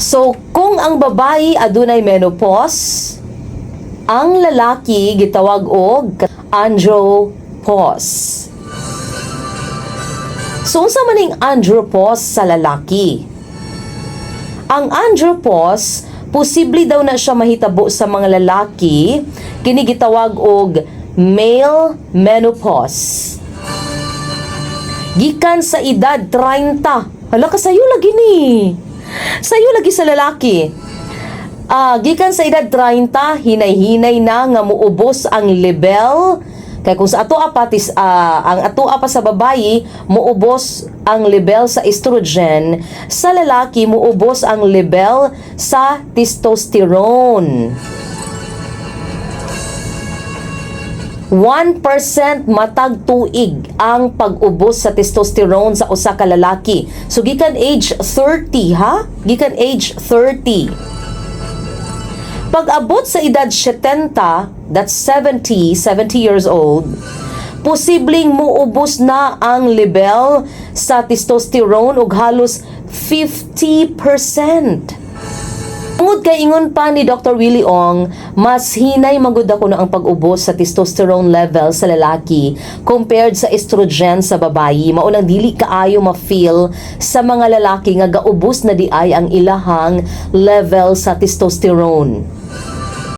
So, kung ang babae adunay menopause, ang lalaki gitawag og andropause. So, unsa man ning andropause sa lalaki? Ang andropause, posible daw na siya mahitabo sa mga lalaki, kini gitawag og male menopause. Gikan sa edad 30. Hala ka, sayo lagi ni. Sayo lagi sa lalaki. Gikan sa edad 30, hinay-hinay na nga muubos ang level kay kung sa ato apatis ang ato pa sa babayi muubos ang level sa estrogen, sa lalaki muubos ang level sa testosterone. 1% matag tuig ang pag-ubos sa testosterone sa usa ka lalaki. So gikan age 30 ha? Gikan age 30. Pag-abot sa edad 70, that's 70, 70 years old, posibleng muubos na ang level sa testosterone og halos 50%. Tungod kay ingon pa ni Dr. Willie Ong, mas hinay magud ako na ang pag-ubos sa testosterone level sa lalaki compared sa estrogen sa babayi. Mao nang dili kaayo ma-feel sa mga lalaki nga gaubos na diay ang ilahang level sa testosterone.